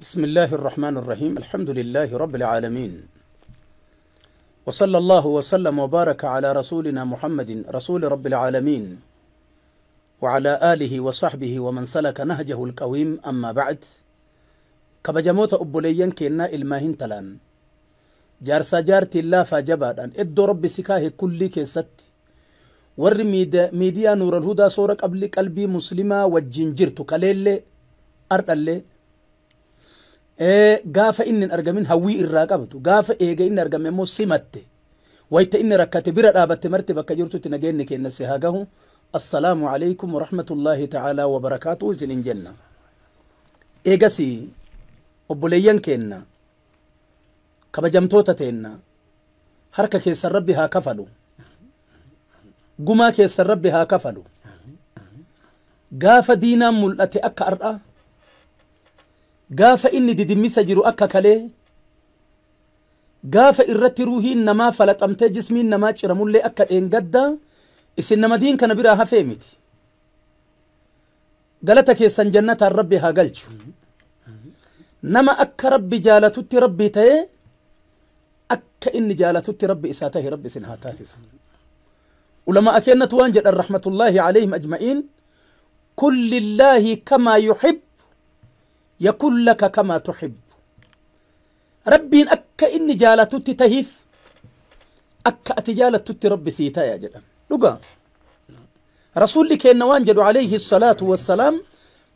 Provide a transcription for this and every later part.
بسم الله الرحمن الرحيم الحمد لله رب العالمين وصلى الله وسلم وبارك على رسولنا محمد رسول رب العالمين وعلى آله وصحبه ومن سلك نهجه القويم أما بعد كبجموت أبوليين كنا إلماهن تلان جارسا جارتي الله فجبادان إدو ربي سكاه كل كيست ور ميديا نور الهدى صورة قبل قلبي مسلمة والجنجرت كليل أرد gaafa inni argamin hawwii irraa qabdu gaafa eega inni argame immoo simatte wayta inni rakkate bira dhaabatte marte bakka jirtutti nageenni kenna si haa gahu assalaamu alaykum warahmatullaahi ta'aalaa wabarakaatuhu isinin jenna eegasi obboleeyyan keenna kabajamtoota teenna harka keessan rabbi haa kafalu gumaa keessan rabbi haa kafalu gaafa diinaan mul'ate akka har'a gaafa inni didimmisa jiru akka kalee gaafa irratti ruuhiin namaa falaxamtee jismiin namaa ciramullee akka dheengadda isin nama diin kana biraa hafee miti galata keessan jannataan rabbi haa galchu nama akka rabbi jaalatutti rabbi ta'e akka inni jaalatutti rabbi isaa ta'e rabbi isin haa taasisu ulamaa kennatu waan jedhan rahmatullaahi alayhim ajma'iin kun lillaahi kamaa yuhib يكن لك كما تحب ربي أكا إني جالتت تهيف أكا أتجالتت ربي سيتا يا جدا لقا رسول لك إن وانجد عليه الصلاة والسلام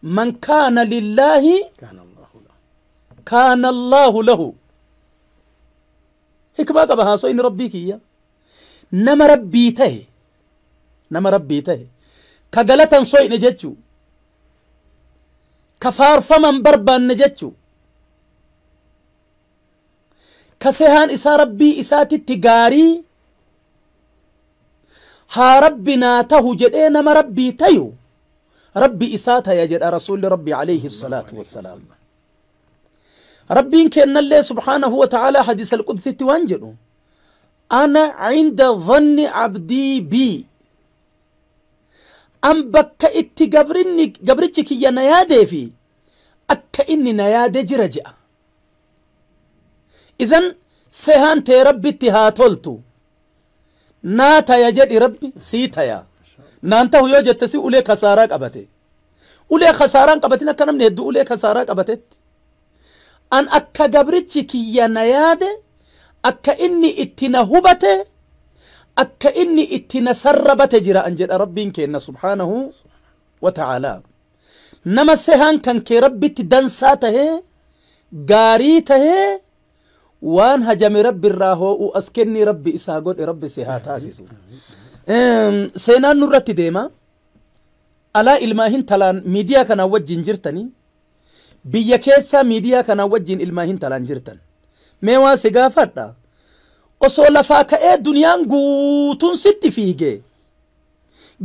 من كان لله كان الله له هيك ما قبها سو إن ربي كيا نما ربي ته نما ربي ته كغلطا سو إن جتشو كفار فمن بربان نجتشو كسهان إسا ربي إساتي التقاري ها ربنا تهو جدين ما ربي تيو ربي إساتا يجد رسول ربي عليه الصلاة والسلام ربي إن الله سبحانه وتعالى حديث القدس توانجلو أنا عند ظن عبدي بي أم بك إتي قبرني قبرتك يا نيادي في أك إني نيادي جرجع إذن سهان تي ربي تهاتولتو ناتا يا جدي ربي سيتا يا نانتا هو يوجد تسي أولي خسارة قبتي أولي خسارة قبتنا كنا من يدو أولي خسارة قبتت أن أك قبرتك يا نيادي أك إني إتنا هبتي أكا إني إتنا سربت جرا أنجل ربي كإن سبحانه وتعالى نما سهان كان كي ربي تدنساته غاريته وان هجم ربي الراهو وأسكني ربي إساقود ربي سهاتاسيسو سينان نورتي ديما ألا إلماهن تلان ميديا كان وجين جرتني بيا كيسا ميديا كان وجين إلماهن تلان جرتن ميوا سيغافتا osoo lafaa ka'ee duniyaan guutuun sitti fiigee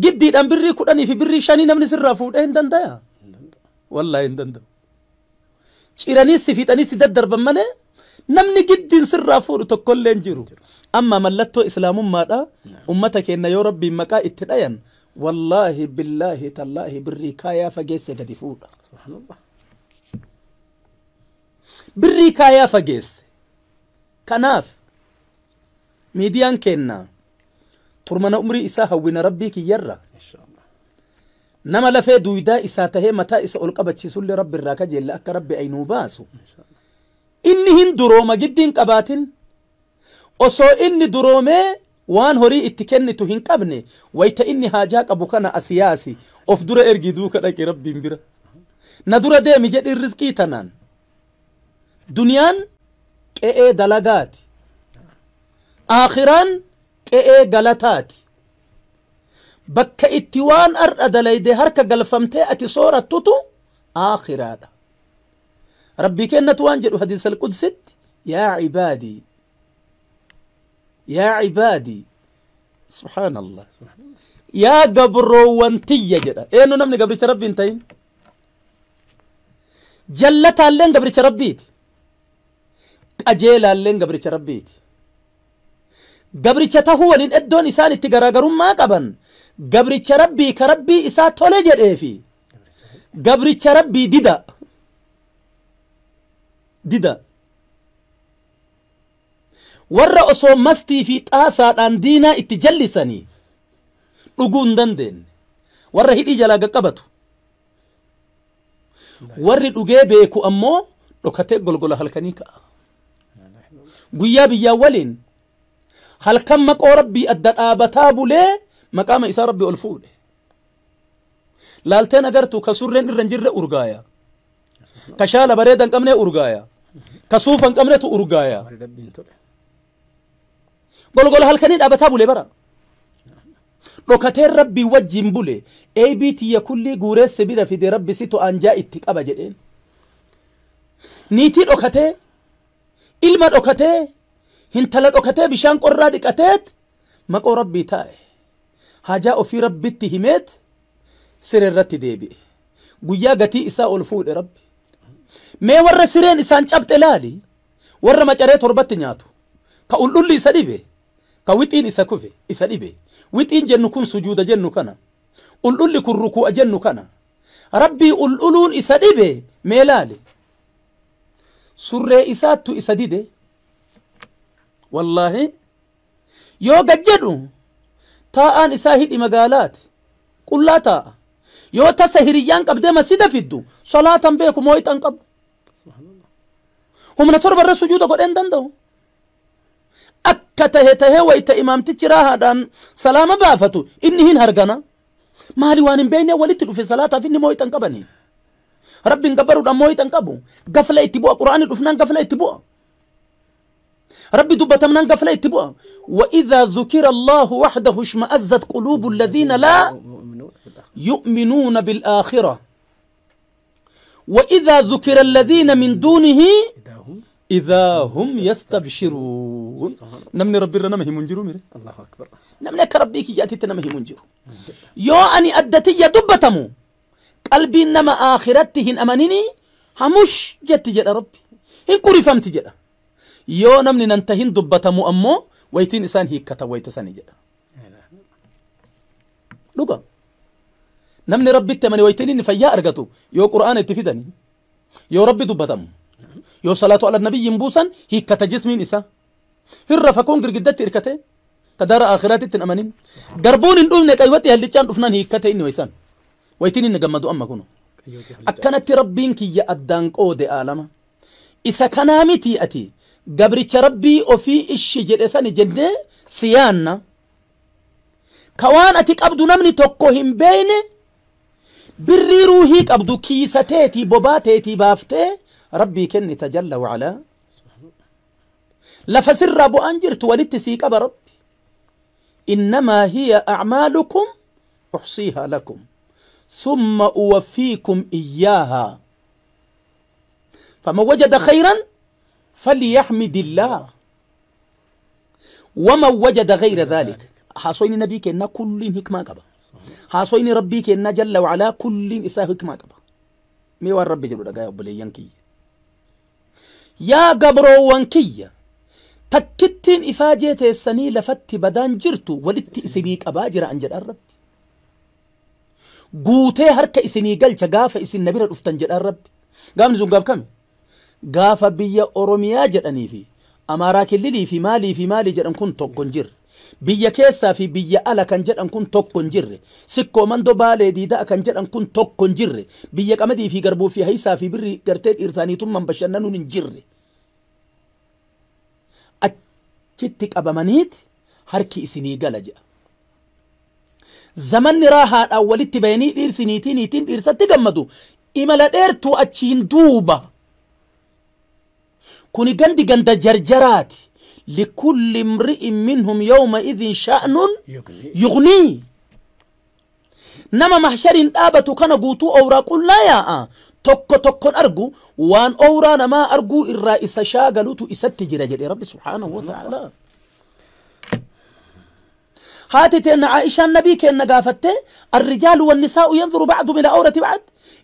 giddiidhaan birrii 10 fi birrii 5 namni sirraa fuudhee hin dandaya wallaahi hin danda'u ciranii si fiixanii si daddarban malee namni giddiin sirraa fuudhu tokkollee hin jiru amma mallattoo islaamummaadha ummata keenya yoo rabbiin maqaa itti dhayan wallaahi billaahi tallaahi birrii kaayaa fageesse gadi fuudha birrii kaayaa fageesse kanaaf miidiyaan keenna turmana umrii isaa hawwina rabbii kiyyarra nama lafee duwidaa isaa tahee mataa isa ol qabachiisullee rabbi irraa kajeella akka rabbi aynuu baasu inni hin durooma giddiin qabaatin osoo inni duroomee waan horii itti kennitu hin qabne wayta inni haajaa qabu kana asiyaasi of dura ergi duuka dhaqi rabbiin bira na dura deemi jedhin rizqii tanaan duniyaan qe'ee dalagaati آخران قئ غلطات بك اتوان أرد دليده هرك غلفمته أتي صورة تتو آخران ربي كأنت وانجل حديث القدس يا عبادي يا عبادي سبحان الله يا قبرو وانتي جدا إيه نمني قبري ربي انتين جلتا لين قبري ربيت أجيلا لين قبري ربيت قبري تهو ولين ادون إسان اتقراقرون ما قبن قبري ربي كربي إسا تولي جد في قبري ربي ديدا Dida. Warra osoo mastii fi xaasaadhaan diinaa itti jallisanii dhuguu hin dandeenye. Warra hidhii jalaa qaqqabatu. Warri dhugee beeku ammoo dhokatee golgola halkanii ka'a. Guyyaa biyyaa waliin halkan maqoo rabbii adda dhaabataa bulee maqaama isaa rabbi ol fuudhe. Laalteen agartu ka surreen irra hin jirre urgaaya. Ka shaala bareeda hin qabne urgaaya. Ka suufa hin qabnetu urgaaya. Golgola halkanii dhaabataa bulee bara. Dhokateen rabbii wajjin bule eebii tiyya kullii guureesse bira fide rabbi situ anjaa itti qaba jedheen. Niitii dhokatee, ilma dhokatee, hintala dhokatee bishaan qorraa dhiqateet maqoo rabbii taa'e. Hajaa ofii rabbitti himeet siree irratti deebi'e. Guyyaa gatii isaa ol fuudhe rabbi. Mee warra sireen isaan cabxe laali, warra macaree torbatti nyaatu, ka uldhulli isa dhibe, ka wixiin isa kufe isa dhibe. Wixiin jennu kun sujuuda jennu kana, uldhulli kun ruku'a jennu kana, rabbii uldhuluun isa dhibe mee laali. Surree isaattu isa dide. Wallaahi yoo gad jedhu taa'aan isaa hidhi magaalaati qullaa taa'a. Yoo tasa hiriyyaan qabdee masjida fiddu salaatan beeku mooyixan qabu. Humna torba irra sujuuda godhee hin danda'u. Akka tahe tahee wayita imaamtichi raahaadhaan salaama baafatu inni hin hargana. Maali waan hin beekne walitti dhufe salaataaf inni mooyixan qabani. Rabbiin gabbaruudhaan mooyixan qabu. Gafla itti bu'a, quraanni dhufnaan gafla itti bu'a. Rabbi dubbatamnaan gafla itti bu'a. وإذا ذكر الله وحده اشمأزت قلوب الذين لا يؤمنون بالآخرة وإذا ذكر الذين من دونه إذا هم يستبشرون. نمني ربي رنا مهم منجرو ميري. الله أكبر. نمني كربي كي جاتي تنمه منجرو. يو أني أدتي يدبتمو قلبي نما آخرتهن أمانيني همش جت جد ربي إن كوري فهمت جد. يو نمني ننتهن دبتمو أمو ويتين إنسان هي كتا ويتساني جد. لقى نمني ربي تمني ويتين فيا أرجتو يو قرآن اتفيدني يو ربي دبتمو يو صلاة على النبي ينبوسا هي كتا جسمين إسا هرة فكون قرقدت إركته كدار آخرات التنأمنين قربون ندول نكايوتي هل كان رفنان هي كتا إني ويسان ويتين نجمدو أما كونو أكنت ربين كي يأدانك أو دي آلما إسا كنامتي أتي قبرتش ربي وفي الشجر إساني جنة سيانا كوان أتيك أبدو نمني توكوهم بين بري روحيك أبدو كيستيتي بوباتيتي بافتي ربي كني تجلى وعلا لفسر أبو أنجر تولدت سيك أبا ربي إنما هي أعمالكم أحصيها لكم ثم أوفيكم إياها فمن وجد خيرا فليحمد الله ومن وجد غير ذلك. حاصوين نبي كنا كل حكمة قبا، حاصوين ربي كنا جل وعلا كل إساه حكمة قبا. ميوان ربي جلو دقايا أبلي يا قبرو وانكية تكتين إفاجيت السني لفت بدان جرتو ولت إسنيك أباجر أنجر الرب قوتي هرك إسني قلت قافة إسن نبيرة أفتنجر الرب قام نزون قاف كم قافة بيا أوروميا جرأني في أماراك اللي في مالي في مالي جرأن كن توقن جر بيا كيسا في بيا ألا كان جرأن كن توقن جر سكو مندو بالي ديدا كان جرأن كن توقن جر بيا كمدي في قربو في هيسا في بري قرتين إرساني ثم بشننو ننجر أتشتك أبا منيت هركي إسني قلجأ زمن راها أولت بيني إرسنيتين نيتين إرسات تجمدو إما لا أتشين دوبة كوني جندي جند جرجرات لكل امرئ منهم يومئذ شأن يغني نما محشر آبتو كان قوتو أورا قل لا يا تك تك أرجو وان أورا نما أرجو الرئيس شاغلوتو إسات جرجر رب سبحانه وتعالى. هاتت أن عائشة النبي كأن قافته الرجال والنساء ينظر بعضهم إلى أورة بعض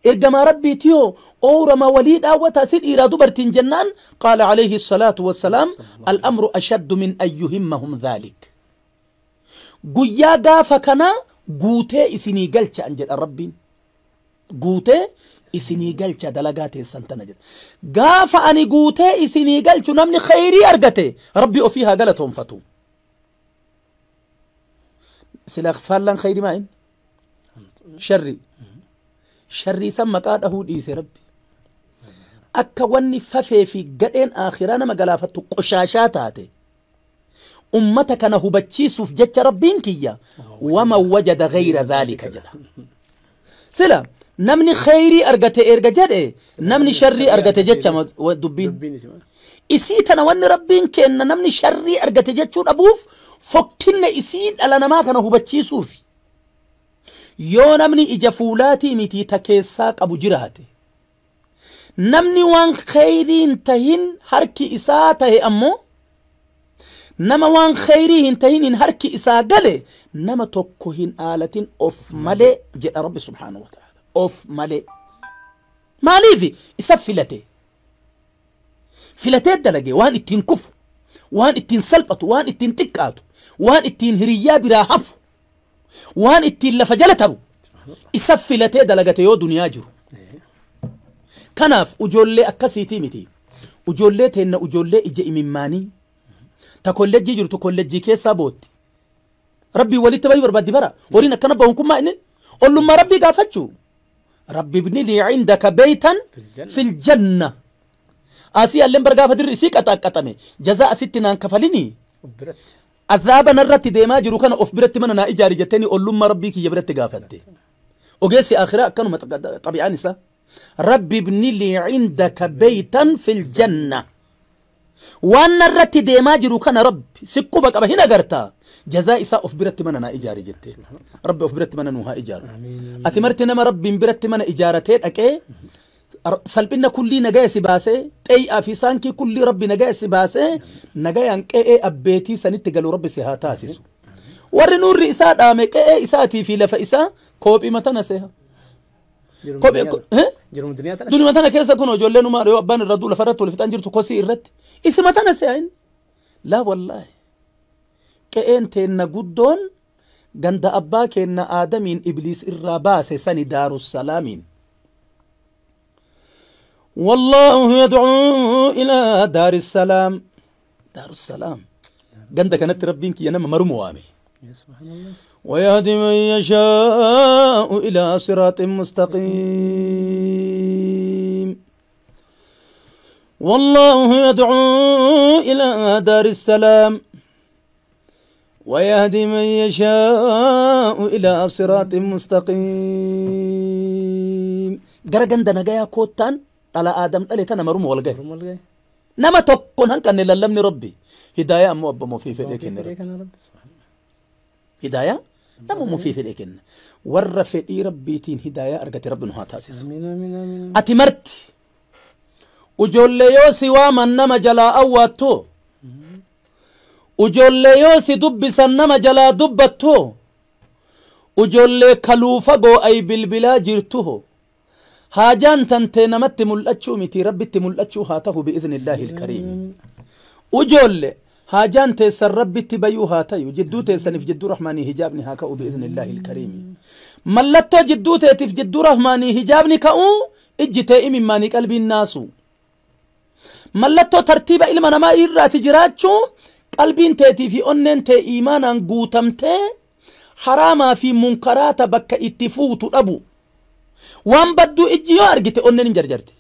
إرجما ربي تيو أورا ما وليد أو تاسيد إرادو برتين جنان. قال عليه الصلاة والسلام الأمر أشد من أن يهمهم ذلك. قيا قافة كنا قوتي إسني قلت أنجل الربين Guutee isinii galcha dalagaa teessan tana jedha. Gaafa ani guutee isinii galchu namni khayrii argate rabbi ofii haa galatoonfatu. Sila faallaan khayrii maa inni? Sharri. Sharrii san maqaa dhahuu dhiise rabbi. Akka wanni fafee fi gadheen akhiraa nama galaafattu qoshaashaa taate. Ummata kana hubachiisuuf jecha rabbiin kiyya wama wajada ghayra dhaalika jedha. Sila namni khayrii argate erga jedhe namni sharrii argate jecha dubbiin. Isii tana wanni rabbiin kenna namni sharrii argate jechuu dhabuuf fokkinna isii dhala namaa kana hubachiisuufi. Yoo namni ija fuulaatii miti ta keessaa qabu jiraate. Namni waan khayrii hin tahin harki isaa tahe ammoo nama waan khayrii hin tahin hin harki isaa gale nama tokko hin aalatin of malee jedha rabbi subhaanahu wa ta'ala. Of malee. Maaliif isa filate? Filatee dalage waan ittiin kufu, waan ittiin salphatu, waan ittiin xiqqaatu, waan ittiin hiriyyaa biraa hafu, waan ittiin lafa jala taru isa filatee dalagate yoo duniyaa jiru. Kanaaf ujoollee akkasiitii miti. Ujoollee teenna ujoollee ija imimmaanii. Ta kolleejjii jirtu kolleejjii keessaa bootti. Rabbii walitti bayuu barbaaddi bara. Horiin akkana bahuun kun maa inni? Ollummaa rabbii gaafachuu. Rabbi ibni lii cindaka beeytan fil janna. Asii alleen bar gaafa dirri isii qaxaqqaxame. Jazaa asitti naan kafalinii. Azaaba narratti deemaa jiru kana of biratti mana naa ijaari jetteeni ollummaa rabbii kiyya biratti gaafatte. Ogeessi akhiraa akkanuma xabi'aan isaa. Rabbi ibni lii cindaka beeytan fil janna. Waan narratti deemaa jiru kana rabbi si quba qaba hin agartaa. Jazaa isaa of biratti mana naa ijaari jette. Rabbi of biratti mana nuu haa ijaaru. Ati marti nama rabbiin biratti mana ijaaratee dhaqee salphina kullii nagaya si baasee xeeyyaa fi saankii kullii rabbi nagaya si baasee nagayaan qe'ee abbeetii sanitti galu rabbi si haa taasisu. Warri nuurri isaa dhaame qe'ee isaatii fi lafa isaa koophii matana seha. Dunuma tana keessa kun ijoolleen uumaa yoo abbaan irra duula lafarratti wal fixaan jirtu kosii irratti isuma tana seha inni. Laa wallaahi qe'een teenna guddoon ganda abbaa keenna aadamiin ibliis irraa baase sani daarussalaamiin. والله يدعو إلى دار السلام. دار السلام ganda kanatti rabbiin kiyya nama marumu waame. ويهدي من يشاء إلى صراط مستقيم. والله يدعو إلى دار السلام ويهدي من يشاء إلى صراط مستقيم. gara ganda nagayaa koottaan dhala aadam dhale tana maruma wal gahe. Nama tokkoon hanqanne lallabni rabbi. Hidaayaa ammoo abbama ofii fedhee kenne rabbi. Hidaayaa namuma ofii fedhee kenna. Warra fedhii rabbiitiin hidaayaa argate rabbi nu haa taasisu. Ati marti ujoollee yoo si waaman nama jalaa awwaattu, ujoollee yoo si dubbisan nama jalaa dubbattu, ujoollee kaluu fagoo ay bilbilaa jirtuho haajaan tantee namatti mul'achuu miti rabbitti mul'achuu haa tahu bi'iznillaahi ilkariimi. Ujoollee haajaan teessan rabbitti bayuu haa tayu jidduu teessaniif jidduu rahmaanii hijaabni haa ka'u bi'iznillaahi ilkariimi. Mallattoo jidduu teetiif jidduu rahmaanii hijaabni ka'uu ijji tee imimmaanii qalbiin naasu. Mallattoo tartiiba ilma namaa irraati jiraachuu qalbiin teetii fi onneen tee iimaanaan guutamtee haraamaa fi munkaraata bakka itti fuutu dhabu. Waan badduu ijji yoo argite onneen hin jarjarti.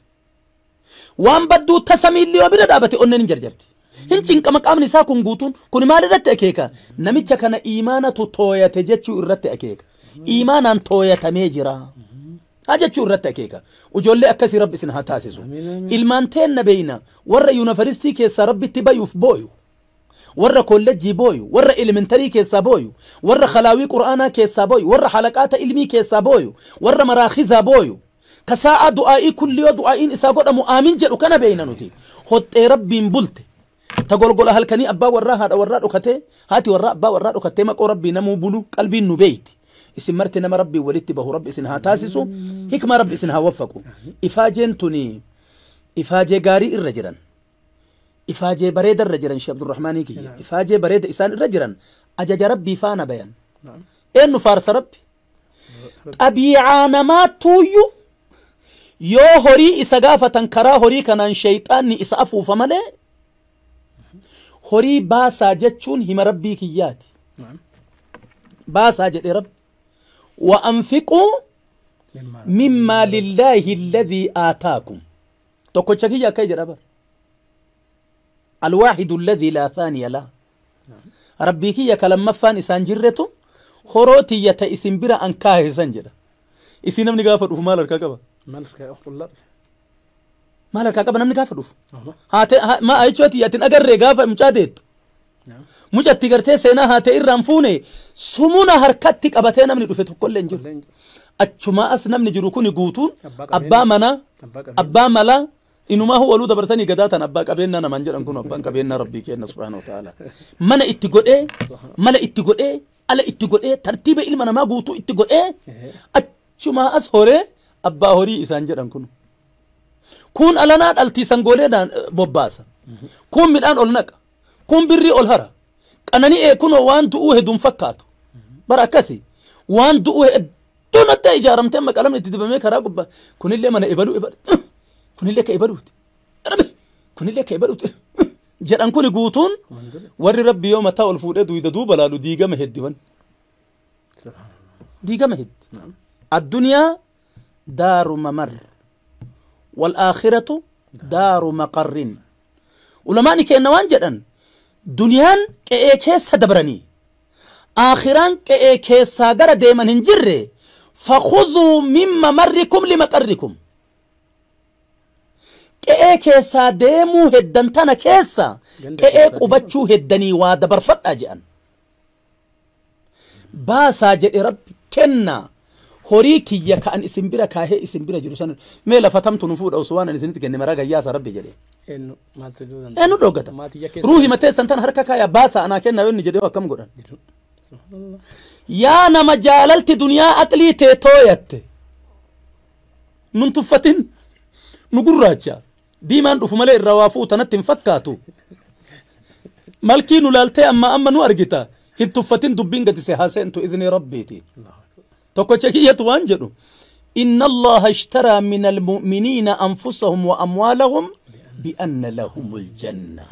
Waan badduu tasa miilli yoo bira dhaabate onneen hin jarjarti. Hin cinqama qaamni isaa kun guutuun kun maal irratti akeeka? Namicha kana iimaanatu tooyate jechuu irratti akeeka. Iimaanaan tooyatamee jira. Haa jechuu irratti akeeka. Ijoollee akkasii rabbi isin haa taasisu. Ilmaan teenna beeyna warra yuunivarsiitii keessaa rabbitti bayuuf booyu. Warra kolleejjii booyu, warra elementarii keessaa booyu, warra khalaawii qur'aanaa keessaa booyu, warra halaqaata ilmii keessaa booyu, warra maraakizaa booyu. Ka saa'a du'aa'ii kulli yoo du'aa'iin isaa godhamu aamin jedhu kana beeyna nuti. Hoxxee rabbiin bulte. Ta golgola halkanii abbaa warraa haadha warraa dhokatee, haati warraa abbaa warraa dhokattee maqoo rabbii namuu bulu qalbiin nu beeyti. Isin marti nama rabbii walitti bahu rabbi isin haa taasisu, hikma rabbi isin haa waffaqu. Ifaajeen tuni ifaajee gaarii irra jiran. Ifaajee bareeda irra jiran Sheekh Abdurrahmaanii kiyya. Ifaajee bareeda isaan irra jiran ajaja rabbii faana bayan. Eenyu faarsa rabbi? Xabiicaa namaa tuuyyu Yoo horii isa gaafatan karaa horii kanaan shayxaanni isa afuufa malee horii baasaa jechuun hima rabbii kiyyaati. Baasaa jedhe rabbi. Wa anfiquu mimmaa lillaahi alladhii aataakum. Tokkocha kiyya akka jedha bar. Alwaahidu alladhii laa thaaniya lah. Rabbii kiyya ka lammaffaan isaan jirretu horoo tiyya ta isin bira an kaahesan jedha. Isin namni gaafa dhufu maal harkaa qaba? Maal harkaa qaba namni gaafa dhufu? Haate ma ayichooti atin agarree gaafa mucaa deettu. Mucatti gartee seenaa haate irraan fuune sumuna harkatti qabatee namni dhufe tokkollee hin jiru. Achumaa as namni jiru kuni guutuun abbaa manaa abbaa malaa inumaa waluu dabarsanii gadaa tan abbaa qabeennaa namaan jedhan kun abbaan qabeennaa rabbii kenna subhaanahu wa ta'ala. Mana itti godhee mala itti godhee ala itti godhee tartiiba ilma namaa guutuu itti godhee achumaa as horee abbaa horii isaan jedhan kun. Kun alanaa dhaltii sangooleedhaan bobbaasa. Kun midhaan ol naqa. Kun birrii ol hara. Qanani'ee kunoo waan du'uu hedduun fakkaatu. Bara akkasi waan du'uu hedduun adda ijaaramtee amma qalamni itti dibamee karaa gubbaa. Kunillee mana ebaluu ebalu. Kunillee ka ebaluuti. Kunillee ka ebaluuti. Jedhan kuni guutuun warri rabbi yoo mataa ol fuudhee duyda duuba laalu diigama heddiwan. Diigama heddi. Addunyaa daaru mamar. والآخرة دار مقر. علماء كأنه وان جدًا دنيان كأكيس دبرني آخران كأكيس ساجر دائما هنجرة فخذوا من ممركم لمقركم. كأكيس ديمو هدن تنا كيسا كأك وبتشو هدني ودبر فتأ جأن باسا جد رب كنا horii kiyya ka'an isin bira kaahee isin bira jiru san mee lafa tamtu nu fuudha osoo waan ani isinitti kenne maraa gayyaasa rabbi jedhee. Eenyu dhoggata? Ruuhi matee san tan harka kaayaa baasa anaa kennaa yoo inni jedhee akkam godhan? Yaa nama jaalalti duniyaa aqlii tee tooyatte nun tuffatin nu gurraacha diimaan dhufu malee irraa waa fuuta natti hin fakkaatu. Malkii nu laaltee amma amma nu argita hin tuffatin dubbiin gati se haaseentu idni rabbiiti. Tokkocha kiyyatu waan jedhu inna allaha ishtaraa min almu'miniina anfusahum wa amwaalahum bianna lahum aljanna.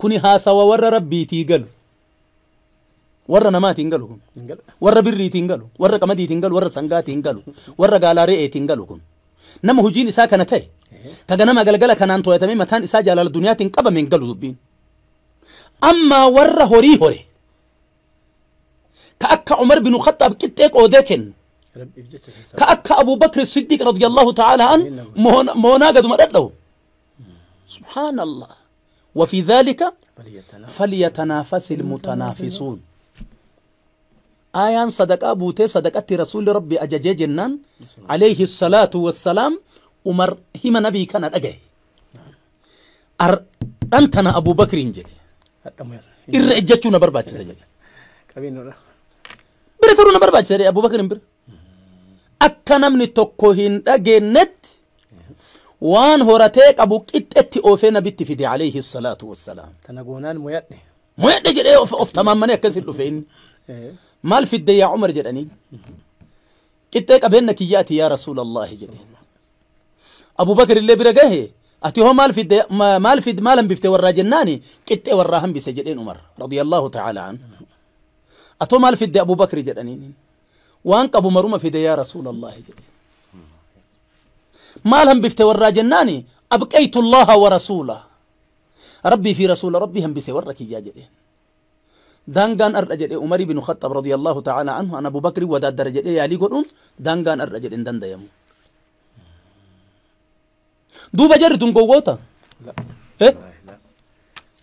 Kuni haasawa warra rabbiitii galu warra namaatiin galu kun warra birriitiin galu warra qamadiitiin galu warra sangaatiin galu warra gaalaa re'eetiin galu kun nama hojiin isaa kana ta'e ka ganama galgala kanaan to'atamee mataan isaa jaalala duniyaatiin qabame hin galu dubbiin. Ammaa warra horii hore كأك عمر بن الخطاب كتك أودكن كأك أبو بكر الصديق رضي الله تعالى عنه مهنا قد مرده. سبحان الله. وفي ذلك فليتنافس المتنافسون. آيان صدق أبو تي صدقت رسول ربي أججي جنان عليه الصلاة والسلام عمر هما نبي كان أجي أنتنا أبو بكر جري إرجتنا بربات سجل bira turuu na barbaachisa jedhe Abubakar bira. Akka namni tokko hin dhageenyetti waan horatee qabu qixxetti oofee nabitti fide alayhi salaatu wassalaam. Tana goonaan moyadhe. Moyadhe jedhee of tamaammanee akkasin dhufe inni. Maal fidde yaa Umar jedhanii. Qixxee qabeenna kiyyaati yaa Rasuulallahi jedheen. Abubakar illee bira gahe ati hoo maal fidde maal fid maal hambifte warraa jennaani qixxee warraa hambise jedheen Umar radiyallahu ta'ala anhu. Atoo maal fidde Abu Bakri jedhaniin waan qabu maruma fide yaa Rasuulallahi jedheen. Maal hambifte warraa jennaani abqaytu Allaha wa rasuulah rabbii fi rasuula rabbii hambise warra kiyyaa jedheen. Daangaan ardha jedhee Umar ibn Khattab radiyallahu ta'ala anhu an Abu Bakri wadaaddara jedhee yaalii godhuun daangaan ardha jedheen dandayamu. Duuba jarri tun gowwoota.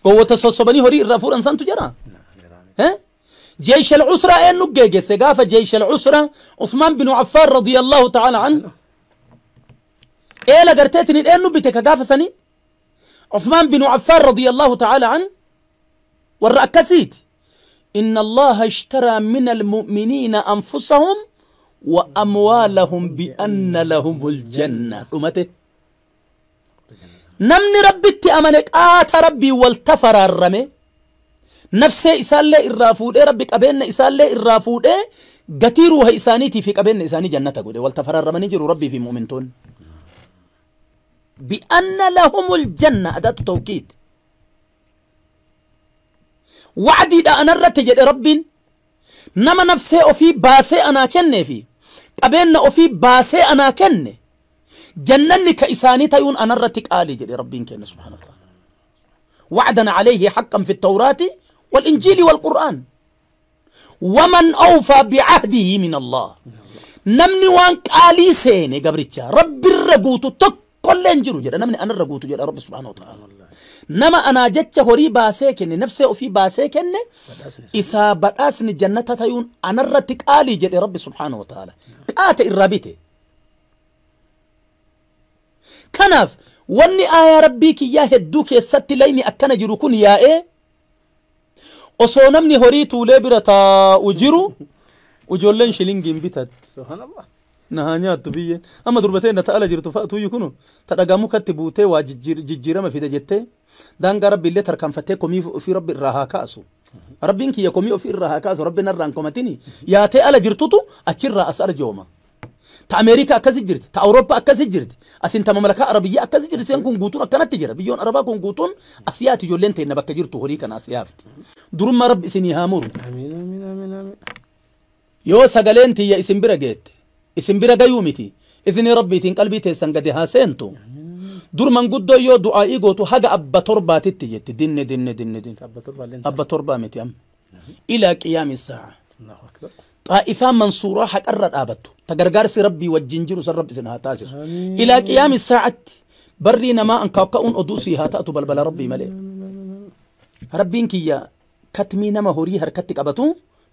Gowwoota sossobanii horii irraa fuudhan santu jira. جيش العسرة أين نجيج سقافة جيش العسرة عثمان بن عفان رضي الله تعالى عنه إيه لقرتتني إيه نبتك قافة سني عثمان بن عفان رضي الله تعالى عنه والرأكسيت إن الله اشترى من المؤمنين أنفسهم وأموالهم بأن لهم الجنة. أمته نمني ربي أمنك آت ربي والتفر الرمي نفسي إسالة الرافود ربك أبين إسالة الرافود Gatii ruuha isaaniitii fi qabeenya isaanii jannata godhe wal tafararramanii jiru rabbii fi mu'mintoonni. Bi'anna lahumul janna adaatu tawkiid. Wacdiidha anarratti jedhe rabbiin nama nafsee ofii baasee anaa kennee fi qabeenya ofii baasee anaa kenne jannanni ka isaanii tayuun anarratti qaalii jedhe rabbiin kenne subhaanahu wa ta'ala. وعدا عليه حقا في التوراة والإنجيل والقرآن. ومن أوفى بعهده من الله. نمني وان قالي سيني قبرتشا رب الرقوت تقل انجرو جدا نمني أنا الرقوت جدا رب سبحانه وتعالى. نما أنا جتش هوري باسيكن نفسي وفي باسيكن إسا بأسني الجنة تيون أنا الرتك آلي جدا رب سبحانه وتعالى. قات الرابطة كنف واني آية ربي كي يا هدوك الست ليني أكنا جروكون يا إيه osoo namni horii tuulee bira taa'u jiru ijoolleen shilingiin bitatti. Subhanallah. Na haa nyaattu biyyeen. Amma durbatee na ta'ala jirtu fa'atu iyyuu kunu ta dhagaa mukatti buutee waa jijjiirama fida jettee daangaa rabbi illee tarkaanfattee komii ofii rabbi irraa haa kaasu. Rabbiin kiyya komii ofii irraa haa kaasu rabbi narraa hin komatini. Yaatee ala jirtutu achirraa as arjooma. Ta Ameerikaa akkasi jirti, ta Awurooppaa akkasi jirti, asin ta mamlakaa Arabiyyaa akkasi jirti, seen kun guutuun akkanatti jira. Biyyoon Arabaa kun guutuun asiyaati ijoolleen teenna bakka jirtu horii kana asiyaafti. Durummaa rabbi isinii haa muru. Amiin amiin amiin amiin. Yoo sagaleen tiyya isin bira geette, isin bira gayuu miti, isinii rabbiitiin qalbii teessan gadi haa seentu. Dur manguddoo yoo du'aa'ii gootu haga abba torbaatitti jetti dinne dinne dinne dinne. Abba torbaa illee. Abba torbaa miti amma. Ilaa qiyaami saa'a. Allahu akbar. طائفة منصورة حق الرد تقرقارس ربي والجنجر سر ربي سنها تاسس إلى قيام الساعة بري نما أن كاكاون أدوسي هاتأتو بلبل ربي ملي ربي إنكي كتمي نما هوري هركتك أبتو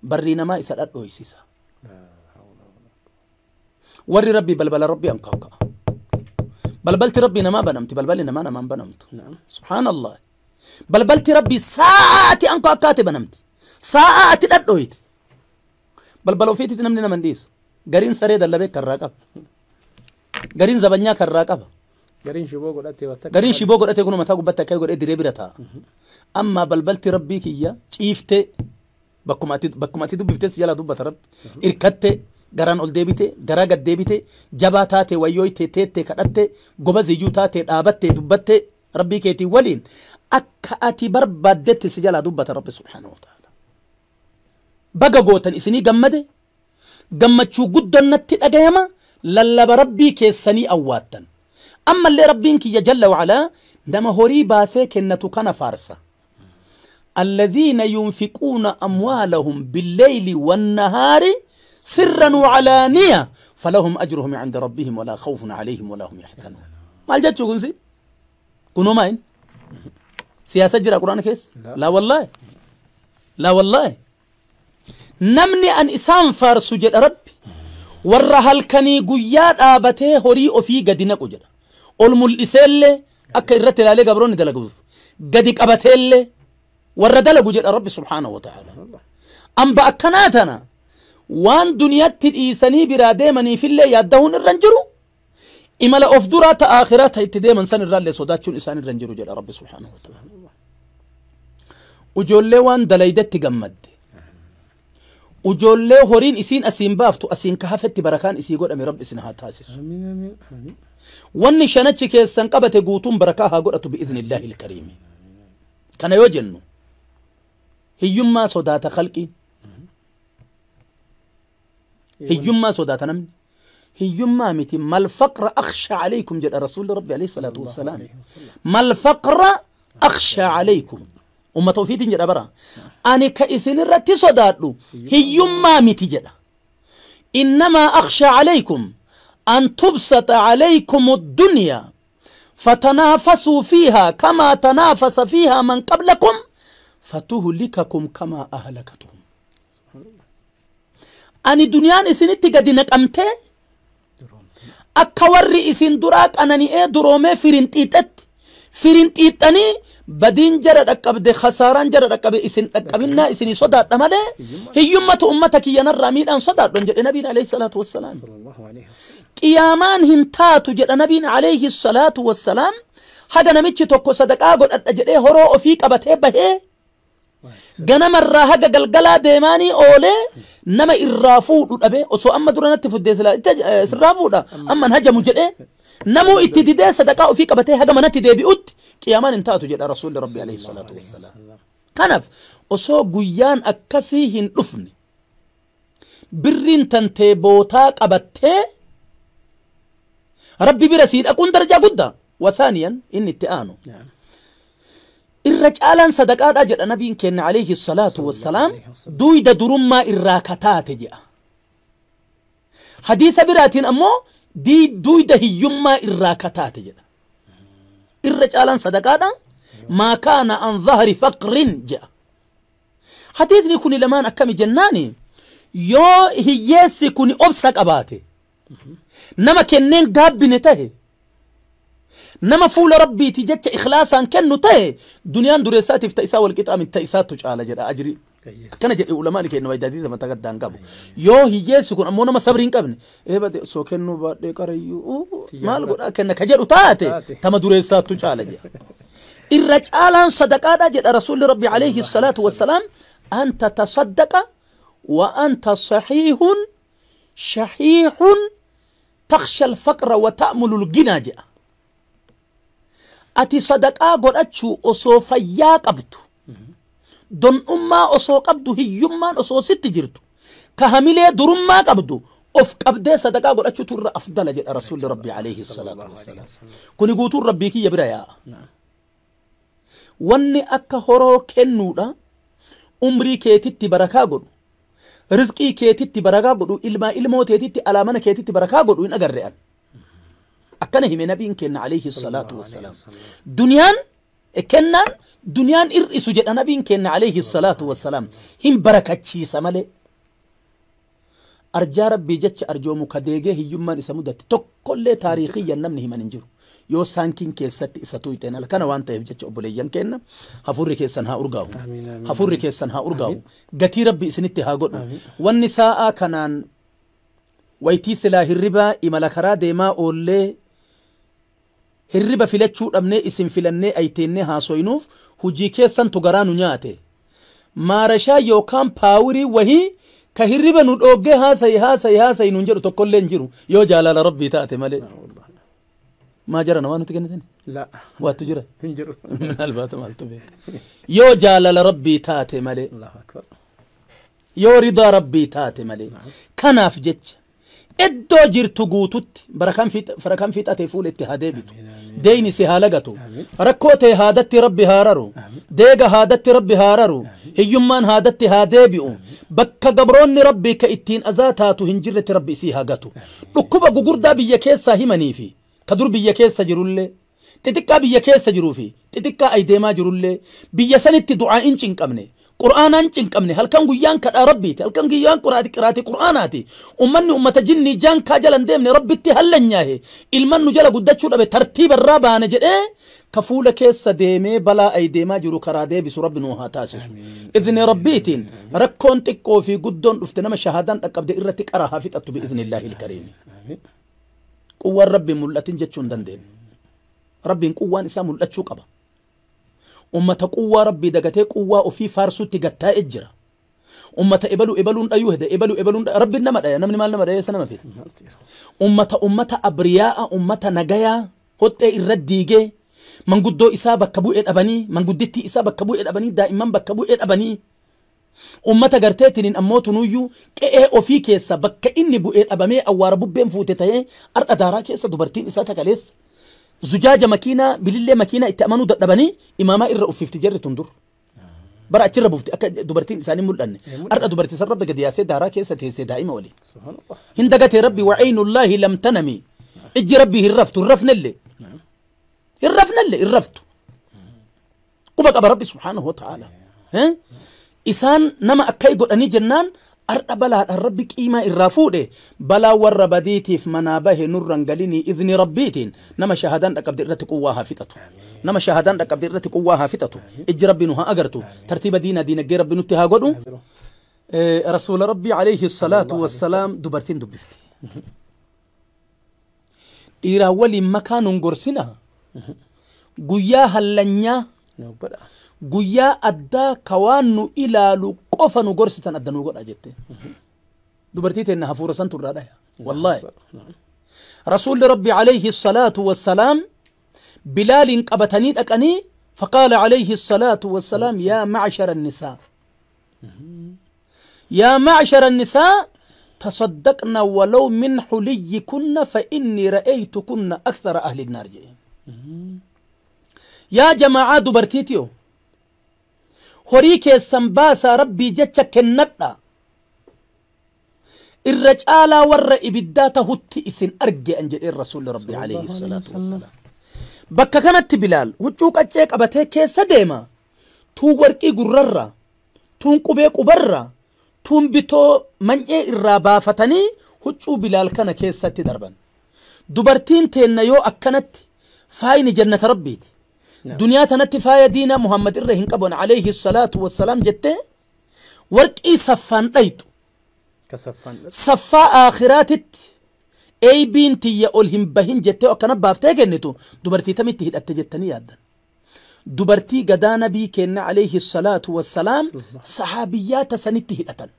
بري نما إسال أدويسيسا وري ربي بلبل ربي أن كاكا بلبلت ربي نما بنمت بلبلي نما نما بنمت. سبحان الله بلبلت ربي ساعة أن كاكاتي بنمت ساعة أدويت balbala ofiitti namni nama hin dhiisu. Gariin saree dallabee karraa qaba. Gariin zabanyaa karraa qaba. Gariin shiboo godhatee bakka. Gariin shiboo godhatee kun mataa gubbaatti akka godhee diree bira taa'a. Amma balbalti rabbii kiyya ciiftee bakkuma ati dubbiftee si jalaa dubbata rabbi. Irkattee garaan ol deebitee garaa gad deebitee jabaa taatee wayyooytee teettee kadhattee goba ziyyuu taatee dhaabattee dubbattee rabbii keetii waliin akka ati barbaaddetti si jalaa dubbata rabbi subhaanahu wa ta'ala. Baga gootan isinii gammade gammachuu guddannatti dhagayama lallaba rabbii keessanii awwaattan. Ammallee rabbiin kiyya jalla wacalaa nama horii baasee kennatu kana faarsa. Alladhiina yunfiquuna amwaalahum billeyli wannahaari sirran wacalaaniya falahum ajruhum cinda rabbihim walaa khawfun calayhim walaa hum yaxzanuun. Maal jechuu kunsi? Kunoo maayin? Siyaasa jira quraana keessa? Laa wallaahi. Laa wallaahi. Namni an isaan faarsu jedha rabbi warra halkanii guyyaa dhaabatee horii ofii gadi naqu jedha. Ol mul'iseellee akka irratti ilaalee gabroonni dalaguuf gadi qabateellee warra dalagu jedha rabbi subhaanahu wa ta'ala. Amba akkanaa tana waan duniyaatti dhiisanii biraa deemaniifillee yaaddahuun irra hin jiru. Imala of duraa ta akhiraa ta itti deeman san irraallee sodaachuun isaan irra hin jiru jedha rabbi subhaanahu wa ta'ala. Ijoollee waan dalaydetti gammadde. Ijoollee horiin isiin asiin baaftu asiin ka hafetti barakaan isii godhame rabbi isin haa taasisu. Wanni shanachi keessan qabate guutuun barakaa haa godhatu bi'idhnillaahi ilkariimi. Kana yoo jennu hiyyummaa sodaata khalqiin. Hiyyummaa sodaata namni. Hiyyummaa miti mal faqra akhsha alaykum jedha rasuulli rabbi alayhi salaatu wassalaam. Mal faqra akhsha alaykum. Ummata ofiitiin jedha bara. Ani ka isinirratti sodaadhu hiyyummaa miti jedha. Innamaa akhsha alaykum an tubsata alaykum ad-dunya fatanaafasuu fiihaa kamaa tanaafasa fiihaa man qablakum fatuhlikakum kamaa ahlakatuhum. Ani duniyaan isinitti gadi naqamtee akka warri isin duraa qanani'ee duroomee firinxiixetti firinxiixanii badiin jara dhaqqabde khasaaraan jara dhaqqabe isin dhaqqabinnaa isinii sodaadha malee hiyyummatu ummata kiyyanarraa miidhaan sodaadhon jedhe nabiin alayhi salaatu wassalaam. Qiyaamaan hin taatu jedha nabiin alayhi salaatu wassalaam haga namichi tokko sadaqaa godhadha jedhee horoo ofii qabatee bahee Ganamarraa haga galgalaa deemaanii oolee nama irraa fuudhu dhabe osoo amma dura natti fuddee sirraa fuudha amman hajamu jedhee namuu itti didee sadaqaa ofii qabatee haga manatti deebi'utti qiyaamaan hin taatu jedha rasuulli rabbi alayhi salaatu wassalaam. Kanaaf osoo guyyaan akkasii hin dhufne birriin tantee bootaa qabattee rabbi bira sii dhaquun darajaa guddaa. Wathaaniyan inni itti aanu. Irra caalaan sadaqaadha jedha nabiin keenya alayhi salaatu wassalaam duyda durummaa irraa kataate jedha. Hadiisa biraatiin ammoo duyda hiyyummaa irraa kataate jedha. Irra caalaan sadaqaadha maa kaana an dhahri faqrin jedha. Hadiisni kuni lamaan akkami jennaani yoo hiyyeessi kuni obsa qabaate nama kenneen gaabbine tahe nama fuula rabbiiti jecha ikhlaasaan kennu ta'e duniyaan dureessaatiif ta isaa walqixaa miti ta isaattu caala jedha ajrii. Akkana jedhe ulamaan kennu waydaadii mata gaddaan qabu. Yoo hiyyeessi kun ammoo nama sabrii hin qabne eebade osoo kennuu baadhee qarayyuu maal godhaa kenna ka jedhu taate tama dureessaattu caala jedha. Irra caalaan sadaqaadha jedha rasuulli rabbi alayhi salaatu wassalaam anta tasaddaqa wa anta sahiihun shahiihun takhsha alfaqra wa ta'mulu alginaa jedha. Ati sadaqaa godhachuu osoo fayyaa qabdu don'ummaa osoo qabdu hiyyummaan osoo sitti jirtu ka hamilee durummaa qabdu of qabdee sadaqaa godhachuutu irra afdala jedha rasuulli rabbi alayhi salaatu wassalaam. Kuni guutuun rabbii kiyya bira yaa'a. Wanni akka horoo kennuudha umrii keetitti barakaa godhu rizqii keetitti barakaa godhu ilmaa ilmoo teetitti alaamana keetitti barakaa godhu hin agarre an. Akkana hime nabiin kenna alayhi salaatu wassalaam. Duniyaan kennaan duniyaan ir'isu jedha nabiin kenna alayhi salaatu wassalaam. Hin barakachiisa malee. Arjaa rabbii jecha arjoomu ka deegee hiyyummaan isa mudatte tokkollee taariikiyyan namni himan hin jiru. Yoo saankiin keessatti isa tuyxeen halkana waan ta'eef jecha obboleeyyan kenna hafuurri keessan haa urgaa'u. Hafuurri keessan haa urgaa'u. Gatii rabbi isinitti haa godhu. Wanni saa'aa kanaan waytii silaa hirribaa imala karaa deemaa oollee hirriba filachuu dhabnee isin filannee ayteennee haasoynuuf hujii keessantu garaa nu nyaate. Maarashaa yookaan paawirii wahii ka hirriba nu dhooggee haasayi haasayi haasayi nuun jedhu tokkollee hin jiru yoo jaalala rabbii taate malee. Maa jara waan nuti kennitani? La. Waattu jira? Hin jiru. Minalbaata maaltu beeka. Yoo jaalala rabbii taate malee. Allahu akbar. Yoo ridaa rabbii taate malee. Kanaaf jecha iddoo jirtu guututti barakaan fiixatee fuula itti haa deebitu. Deeyni si haa lagatu. Rakkoo ta'e haadatti rabbi haa raru. Deega haadatti rabbi haa raru. Hiyyummaan haadatti haa deebi'u. Bakka gabroonni rabbii ka ittiin azaa taatu hin jirretti rabbi isii haa gatu. Dhukkuba gugurdaa biyya keessaa himanii fi ka dur biyya keessa jirullee xixiqqaa biyya keessa jiruu fi xixiqqaa ay deemaa jirullee biyya sanitti du'aa hin cinqabne. Qur'aanaan cinqabne halkan guyyaan kadhaa rabbiiti halkan guyyaan qiraati qur'aanaati ummanni ummata jinnii jaankaa jala hin deemne rabbitti hallanyaahe ilman nu jala guddachuu dhabe tartiiba irraa baane jedhee ka fuula keessa deemee balaa ay deemaa jiru karaa deebisu rabbi nuu haa taasisu. Idni rabbiitiin rakkoon xiqqoo fi guddoon dhufte nama shahaadaan dhaqqabde irratti qara haa fixattu bi'idhnillaahi ilkariimi. Quwwaan rabbi mul'atin jechuu hin dandeenye. Rabbiin quwwaan isaa mul'achuu qaba. Ummata quwwaa rabbii dagatee quwwaa ofii faarsuutti gattaa'ee jira. Ummata ebaluu ebaluun dhayuu hede ebaluu ebaluun rabbiin nama dhaya namni maal nama dhaya eessa nama fida. Ummata abriyaa'a ummata nagayaa hoxxee irra diigee manguddoo isaa bakka bu'ee dhabanii manguddittii isaa bakka bu'ee dhabanii daa'imman bakka bu'ee dhabanii ummata garteetiniin ammoo tunuyyuu qe'ee ofii keessa bakka inni bu'ee dhabamee awwaara bubbeen fuute ta'ee har'a daaraa keessa dubartiin isaa takaleessa. Zujaaja makiinaa bilillee makiinaa itti amanuu dadhabanii imaamaa irra uffifti jarri tun dur. Bara achirra buufti akka dubartiin isaanii mul'anne. Har'a dubartii san rabbi gadi yaasee daaraa keessa teessee daa'ima waliin. Hin dagatee rabbi waciinullaahi lam tanami. Ijji rabbii hin raftu hin rafnellee. Hin rafnellee hin raftu. Quba qaba rabbi subhaanahu wa ta'ala. Isaan nama akkai godhanii jennaan har'a balaadhaan rabbi qiimaa irraa fuudhe balaa warra badiitiif manaa bahe nurran galinii idni rabbiitiin nama shahaadaan dhaqqabde irratti quwwaa haa fixatu. Nama shahaadaan dhaqqabde irratti quwwaa haa fixatu. Ijji rabbi nu haa agartu. Tartiiba diinaa diinagdee rabbi nutti haa godhu. Rasuula rabbii alayhi salaatu wassalaam dubartiin dubbifte. Dhiiraa waliin makaa nun gorsina. Guyyaa hallanyaa Guyyaa addaa ka waan nu ilaalu qofa nu gorsitan adda nu godha jette. Dubartii teenna hafuura santu irraa dhaya. Wallaahi. Rasuulli Rabbi alayhi salaatu wassalaam Bilaaliin qabatanii dhaqanii فقال عليه الصلاة والسلام يا معشر النساء يا معشر النساء تصدقن ولو من حليكن فإني رأيتكن أكثر أهل النار. يا جماعة دبرتيتيو هوريك سنباسا ربي جتشا كنتا الرجالة ور إبداته التئسن أرجع أنجل الرسول ربي عليه الصلاة والسلام. bakka kanatti Bilaal huccuu qaccee qabatee keessa deema. Tuun warqii gurrarra, tuun qubee qubarra, tuun bitoo man'ee irraa baafatanii huccuu Bilaal kana keessatti darban. Dubartiin teenna yoo akkanatti faayini jannata rabbiiti. Duniyaa tanatti faaya diinaa Muhammad irra hin qaban alayhi salaatu wassalaam jettee warqii saffaan dhayxu. Saffaa aakhiraatitti eeybiin tiyya ol hin bahin jettee akkana baaftee kennitu dubartii tamitti hidhatte jettanii yaaddan. Dubartii gadaa nabii kenna alayhi salaatu wassalaam sahaabiyyaata sanitti hidhatan.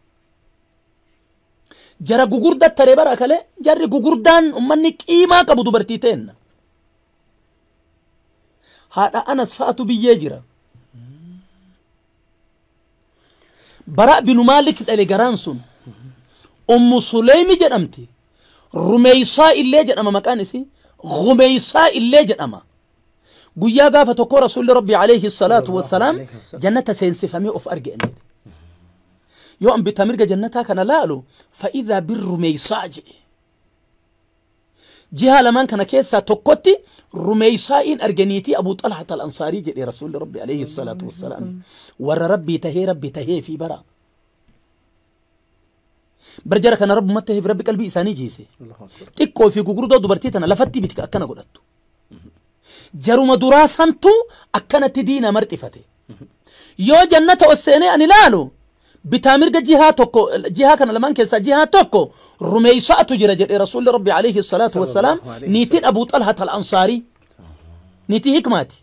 Jara gugurda taree bara kale jarri gugurdaan ummanni qiimaa qabu dubartii teenna. Haadha Anas fa'atu biyyee jira. Bara binu Maalik dhale garaan sun Ummu Suleymi jedhamti. Rumeysaa illee jedhama maqaan isii. Rumeysaa illee jedhama. Guyyaa gaafa tokko Rasuulli Rabbi alayhi salaatu wassalaam jannata seensifamee of arge jedhe. Yoo an bitaa mirga jannataa kana laalu fa'idhaa birrumeysaa jedhe. Jiha lamaan kana keessaa tokkotti Rumeysaa'iin arganiitii Abuu Xalhat al-Ansaarii jedhe Rasuulli Rabbi alayhi salaatu wassalaam. Warra Rabbii tahee Rabbi tahee fi bara. Barjara kana rabbumatti taheef Rabbi qalbii isaanii jiise. Xiqqoo fi gugurdoo dubartii tana lafatti miti akkana godhattu. Jaruma duraa santu akkanatti diina marxifate. Yoo jannata ol seenee ani laalu bitaa mirga jihaa tokko jihaa kana lamaan keessaa jihaa tokko Rumeysaatu jira jedhe Rasuulli Rabbi alayhi salaatu wassalaam. Niitiin Abuu Xalhat al-Ansaarii niitii hikmaati.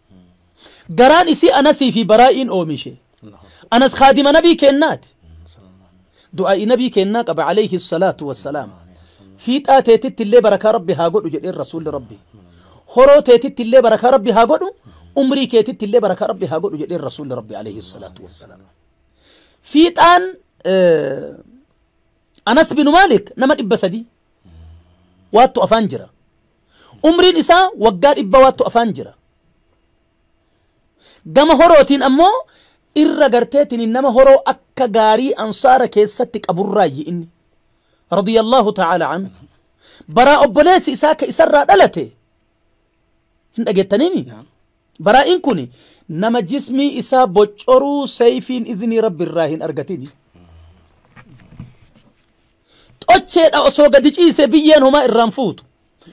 Garaan isii Anasii fi Baraa'iin oomishe. Anas khaadima nabii kennaati. Du'aa'i nabii kennaa qaba alayhi salaatu wassalaam. Fiixaa teetitti illee barakaa Rabbi haa godhu jedheen Rasuulli Rabbi. Horoo teetitti illee barakaa Rabbi haa godhu, umrii keetitti illee barakaa Rabbi haa godhu jedheen Rasuulli Rabbi alayhi salaatu wassalaam. Fiixaan Anas binu Maalik nama 300 waattu afaan jira. Umriin isaa waggaa 100 waattu afaan jira. Gama horootiin ammoo irra garteetiin nama horoo akka gaarii ansaara keessatti qaburraayyi inni radiyallahu ta'ala anhu. Baraa obboleessi isaa ka isarraa dhalate hin dhageettaniimi. Baraa'iin kun nama jismii isaa boccoruu sayfiin iznii rabbi irraa hin argatini. Xocheedha osoo gadi ciise biyyeen homaa irraan fuutu,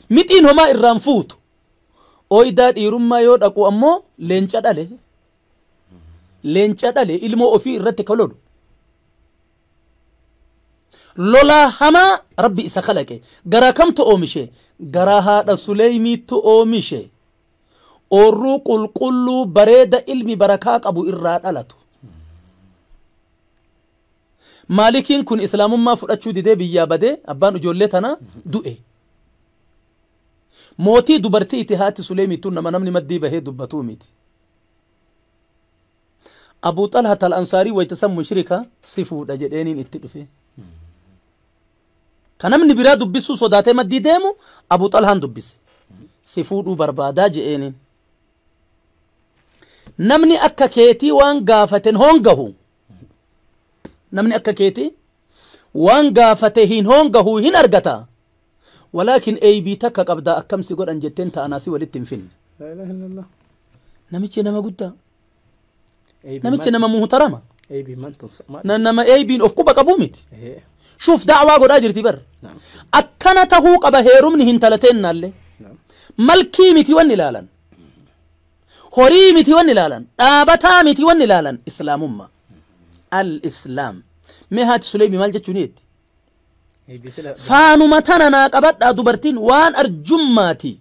mixiin homaa irraan fuutu. Ooyidaa dhiirummaa yoo dhaqu ammoo leenca dhale. Leenca dhale ilmoo ofii irratti ka lolu. Lolaa hamaa Rabbi isa kalaqe. Garaa kamtu oomishe? Garaa haadha Suleymiitu oomishe. Oorruu qulqulluu bareeda ilmi barakaa qabu irraa dhalatu. Maalikiin kun islaamummaa fudhachuu didee biyyaa badee abbaan ijoollee tana du'e. Mootii dubartii itti haati Suleymiitu nama namni maddii bahee dubbatuu miti. Abuu Xalhat al-Ansaarii wayita san mushrika si fuudha jedheeniin itti dhufe. Ka namni biraa dubbisuu sodaatee maddii deemu Abuu Xalhaan dubbise. Si fuudhuu barbaadaa je'eeniin. Namni akka keetii waan gaafaten hongahu. Namni akka keetii waan gaafate hin hongahu hin argata. Walaakin eeybii takka qabdaa akkamsi godhan jetteen ta'anaasii walitti hin finne. La ilaha illallah. Namichi nama guddaa. Namichi nama muhtarama. Nama eeybiin of quba qabuu miti. Shuuf da'waa godhaa jirti bar. Akkana tahuu qaba heerumni hin talateennaallee. Malkii miti wanni ilaalan. Horii miti wanni ilaalan. Dhaabataa miti wanni ilaalan. Islaamummaa. Al-Islaam. Mee haati Suleymi maal jechuun jetti? Faanuma tana naa qabadhaa dubartiin waan arjummaati.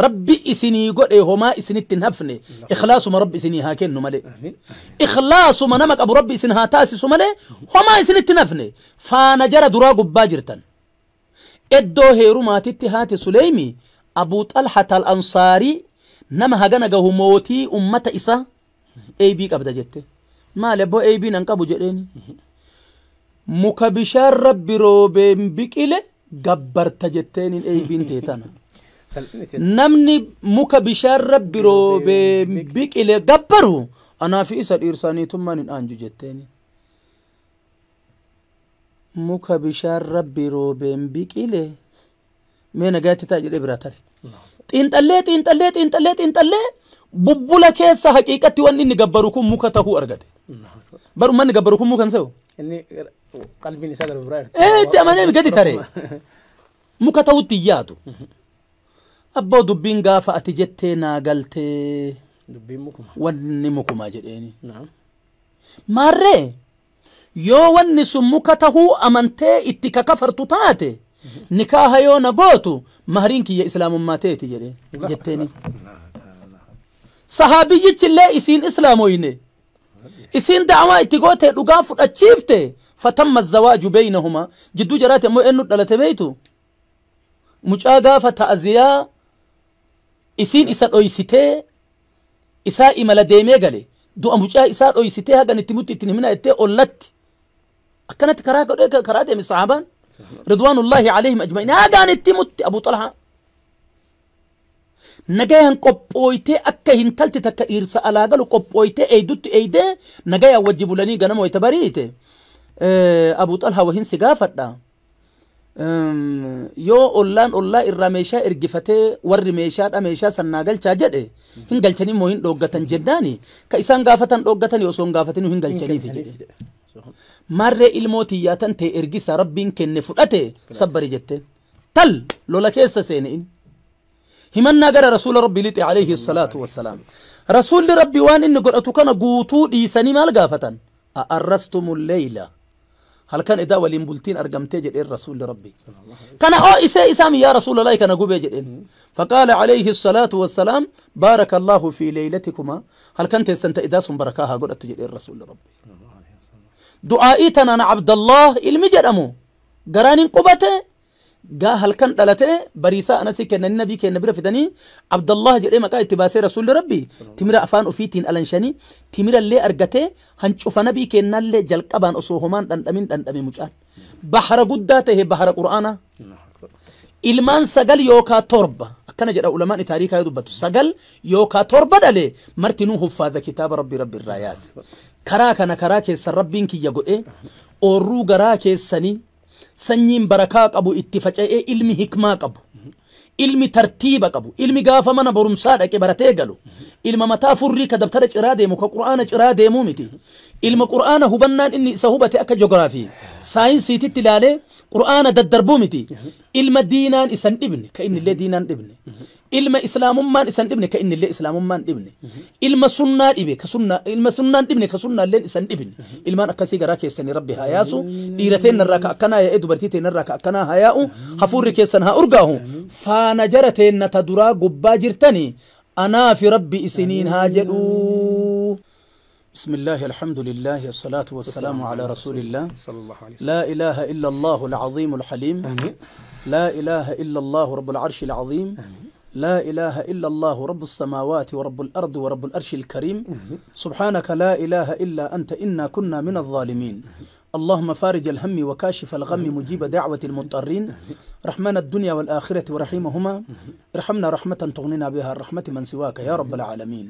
Rabbi isinii godhe homaa isinitti hin hafne ikhlaasuma rabbi isinii haa kennu malee ikhlaasuma nama qabu rabbi isin haa taasisu malee homaa isinitti hin hafne faana jara duraa gubbaa jirtan iddoo heerumaatitti haati Suleymi Abuu Xalhata al-Ansaarii nama hagana gahu mootii ummata isaa eebii qabda jette maali abboo eebii nan qabu jedheeni muka bishaan rabbi roobeen biqile gabbarta jetteeniin eebiin teetana namni muka bishaan rabbi roobeen biqile gabbaru anaa fi isa dhiirsaaniitummaan hin aanju jetteeni muka bishaan rabbi roobeen biqile mee nagaatti ta'a jedhee biraa tare xiinxallee xiinxallee xiinxallee xiinxallee bubbula keessa haqiiqatti wanni inni gabbaru kun muka tahuu argate bar ummanni gabbaru kun muka hin se'u Inni qalbiin isaa gara biraa jirti. Itti amanee gadi tare muka tahutti hin yaadu abboo dubbiin gaafa ati jettee naa galtee Dubbiin mukuma. Wanni mukumaa jedheeni Naam. maarree yoo wanni sun muka tahuu amantee itti kakafartu taate nikaaha yoo na gootu mahriin kiyya islaamummaa teeti jedhe jetteeni sahaabiyyichi illee isiin islaamoyne isiin da'awaa itti goote dhugaa fudhachiifte fatamma zawaaju beeynahumaa jidduu jaraati ammoo eenyu dhalate beeytu mucaa gaafa ta'aziyaa isiin isa dhoysitee isaa imala deemee gale du'a mucaa isaa dhoysitee hagan itti mutti ittiin himina jettee ollatti akkanatti karaa godhee karaa deeme sahaabaan ridwaanullaahi alayhim ajma'iin hagaan itti mutti Abuu Xalhaa nagayaan qophooytee akka hintalti takka dhiirsa alaa galu qophooytee eeydutti eeydee nagayaan wajji bulanii ganama wayta bariite Abuu Xalhaa wahin si gaafadha yoo ollaan ollaa irraa meeshaa ergifatee warri meeshaadha meeshaa sannaa galchaa jedhe hin galchanii moo hin dhooggatan jennaani ka isaan gaafatan dhooggatanii osoo hin gaafatanii hin galchaniifi jedhe maarree ilmoo tiyyaatan ta'e ergisa rabbiin kenne fudhate sabbari jette tal lola keessa seene inni himannaa gara rasuula rabbii lixe alayhi salaatu wassalaam rasuulli rabbi waan inni godhatu kana guutuu dhiisanii maal gaafatan a'arrastumu leyla halkan edaa waliin bultiin argamtee jedheen rasuulli rabbi kana oo isee isaam yaa rasuulallahi kana gubee jedheen faqaala alayhi salaatu wassalaam baaraka allaahu fi leylatikuma halkan teessan ta edaa sun barakaa haa godhattu jedheen rasuulli rabbi du'aa'ii tanaan Abdallah ilmi jedhamu garaan hin qubate gaa halkan dhalate bariisaa anasii kennanii nabii kenna bira fidanii Abdallah jedhee maqaa itti baasee rasuulli rabbi timira afaan ofiitiin alanshanii timira illee argatee hancufa nabii kennallee jalqabaan osoo homaan dhandhamin dhandhame mucaan bahara guddaa tahe bahara qur'aanaa ilmaan 9 yookaa 7 akkana jedha ulamaan taariikaa yoo dubbatu 9 yookaa 7 dhale martinuu huffaadha kitaaba rabbi rabbi irraa yaase karaa kana karaa keessan rabbiin kiyya godhe oorruu garaa keessanii sanyiin barakaa qabu itti faca'ee ilmi hikmaa qabu ilmi tartiiba qabu ilmi gaafa mana barumsaa dhaqe baratee galu ilma mataa furrii ka dabtara ciraa deemu ka qur'aana ciraa deemuu miti ilma qur'aana hubannaan inni isa hubate akka joogiraafii saayinsiititti ilaalee qur'aana daddarbuu miti ilma diinaan isan dhibne ka inni illee diinaan dhibne ilma islaamummaan isan dhibne ka inni illee islaamummaan dhibne ilma sunnaa dhibe ka sunnaa ilma sunnaan dhibne ka sunnaalleen isan dhibne ilmaan akkasii garaa keessanii rabbi haa yaasu dhiira teennarraa ka akkanaa yaa'ee dubartii teennarraa ka akkanaa haa yaa'u hafuurri keessan haa urgaahu faana jara teenna ta duraa gubbaa jirtanii anaa fi rabbi isiniin haa jedhu. بسم الله الحمد لله الصلاة والسلام على رسول الله صلى الله عليه وسلم لا إله إلا الله العظيم الحليم آمين لا إله إلا الله رب العرش العظيم آمين لا إله إلا الله رب السماوات ورب الأرض ورب الأرش الكريم آمين سبحانك لا إله إلا أنت إنا كنا من الظالمين اللهم فارج الهم وكاشف الغم مجيب دعوة المضطرين رحمن الدنيا والآخرة ورحيمهما ارحمنا رحمة تغنينا بها الرحمة من سواك يا رب العالمين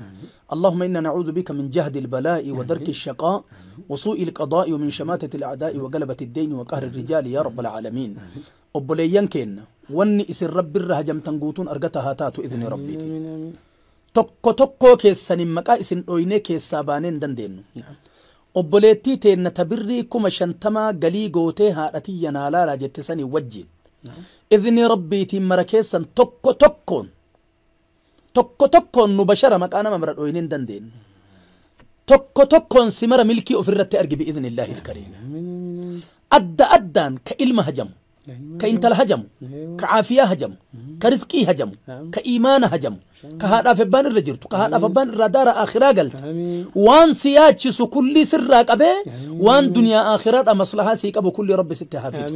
اللهم إنا نعوذ بك من جهد البلاء ودرك الشقاء وسوء القضاء ومن شماتة الأعداء وغلبة الدين وقهر الرجال يا رب العالمين obboleeyyan keenya wanni isin rabbi irra hajamtan guutuun argata haa taatu idni rabbiiti tokko tokkoo keessanin maqaa isin dhoynee keessaa baanee hin dandeenyu obboleettii teenna ta birrii 50,000 galii gootee haadha tiyya naa laalaa jette sanii wajjin idni rabbiitiin mara keessan tokko tokkoon tokko tokkoon nu bashara maqaa nama mara dhoynee hin dandeenyu tokko tokkoon si mara milkii ofirratti argi biidhnillaahi ilkariim adda addaan ka ilma hajamu ka intala hajamu ka caafiyaa hajamu Ka rizqii hajamu, ka iimaana hajamu, ka haadhaaf abbaan irra jirtu, ka haadhaaf abbaan irraa daara akhiraa galte. Waan si yaachisu kulli sirraa qabee waan duniyaa akhiraadha maslahaa sii qabu kulli rabbi sitti haa fidu.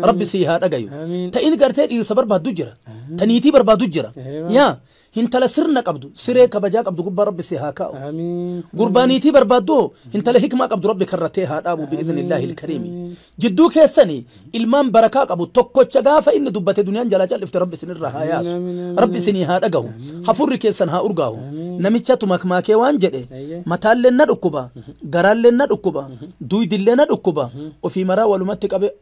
Rabbi sii haa dhagayu. Ta'in gartee dhiirsa barbaaddu jira. Taniitii barbaaddu jira. Yaa hintala sirna qabdu, siree kabajaa qabdu gubbaa rabbi si haa kaa'u. Gurbaaniitii barbaaddu hintala hikmaa qabdu rabbi karratee haa dhaabu bi'idhnillaahi ilkariimi. Jidduu keessanii ilmaan barakaa qabu tokkocha gaafa inni dubbate duniyaan jalaa callifte rabbi isinirraa haa yaasu. Rabbi isinii haa dhagahu. Hafurri keessan haa urgaahu. Namichatu makmaakee waan jedhe mataallee na dhukkuba, garaallee na dhukkuba, duydillee na dhukkuba, ofii maraa walumatti qabee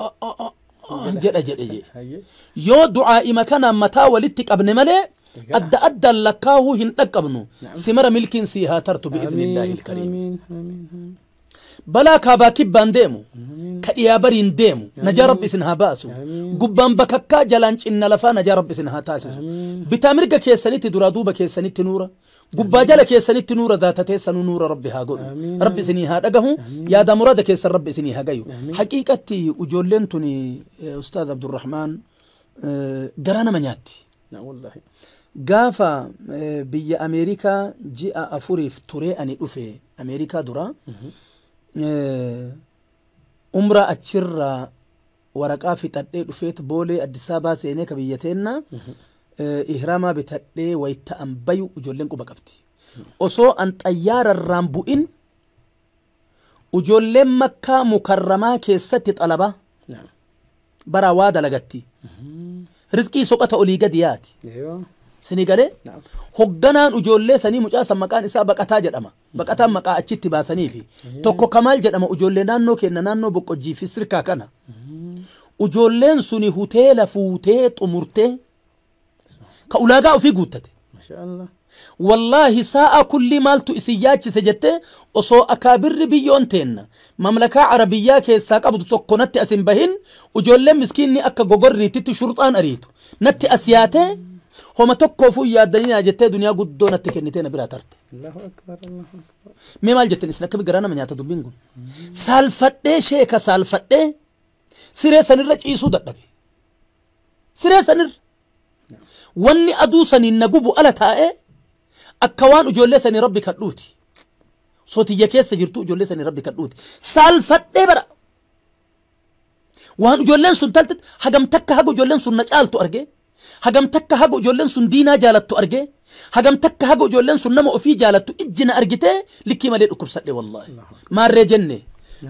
jedha jedhe jedhe. Yoo du'aa'ima kanaan mataa walitti qabne malee adda addaan lakkaahuu hin dhaqqabnu. Simara milkiin sii haa tartu bi'idhnillaahi ilkariim. Balaa kaabaa kibbaan deemu, ka dhiyaa bariin deemu, najaa rabbi isin haa baasu. Gubbaan bakakkaa jalaan cinna lafaa najaa rabbi isin haa taasisu. Bitaa mirga keessanitti duraa duuba keessanitti nuura, gubbaa jala keessanitti nuura zaatatee sanuu nuura rabbi haa godhu. Rabbi isinii haa dhagahu, yaada murada keessan rabbi isinii haa gayu. Haqiiqatti ijoolleen tuni Ustaaz Abdurrahmaan garaa nama nyaatti. Gaafa biyya Ameerikaa ji'a 4 turee ani dhufe Ameerikaa dura umra achirraa waraqaa fixadhee dhufeet boolee Addis Ababaa seenee ka biyya teenna ihraamaa bitadhee wayita an bayu ijoolleen quba qabdi. Osoo an xayyaararraan bu'in ijoolleen Makkaa Mukarramaa keessatti xalaba baraa waa dalagatti. Rizqii soqata olii gadi yaati. Sini galee hogganaan ijoollee sanii mucaa san maqaan isaa Baqataa jedhama. Baqataan maqaa achitti baasaniifi. Tokko Kamaal jedhama ijoollee naannoo kenna naannoo Boqqojjii fi Sirkaa kana. Ijoolleen suni huteela fuutee xumurtee ka ulaagaa ofii guuttate. Wallaahi sa'a kulli maaltu isin yaachise jettee osoo akaabirri biyyoon teenna mamlakaa Arabiyyaa keessaa qabdu tokko natti as hin bahin ijoolleen miskiinni akka gogorriititti shurxaan ariitu natti as yaatee homa tokkoofuu yaaddanii jettee duniyaa guddoo natti kennitee na biraa tarte. Mee maal jettan isin akkami garaa nama nyaata dubbiin kun? Saalfadhee sheeka saalfadhee siree sanirra ciisuu dadhabe. Siree sanirra. Wanni aduu saniin na gubu ala taa'ee akka waan ijoollee sanii rabbi kadhuuti. Sootiyya keessa jirtu ijoollee sanii rabbi kadhuuti. Saalfadhee bara. Waan ijoolleen sun talte hagam takka haga ijoolleen sun na caaltu argee. Hagam takka haga ijoolleen sun diinaa jaalattu argee. Hagam takka haga ijoolleen sun nama ofii jaalattu ijji na argitee likkii malee dhukkubsadhe wallaahi. Maarree jenne.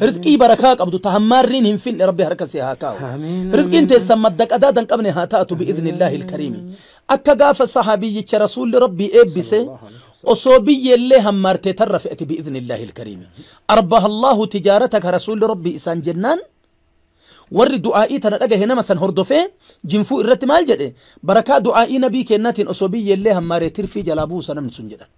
Rizqii barakaa qabdu ta hammaarriin hin finne rabbi harka si haa kaa'u. Rizqiin teessan madda qadaada hin qabne haa taatu bi'idhnillaahi ilkariimi. Akka gaafa sahaabiyyicha rasuulli rabbii eebbise osoo biyyellee hammaartee tarra fe'ati bi'idhnillaahi ilkariimi. Arbaha Allahu tijaarataka rasuulli rabbii isaan jennaan warri du'aa'ii tana dhagahe nama san hordofee jinfuu irratti maal jedhe barakaa du'aa'ii nabii kennaatiin osoo biyyellee hammaaree tirfii jalaa buusa namni sun jedhan.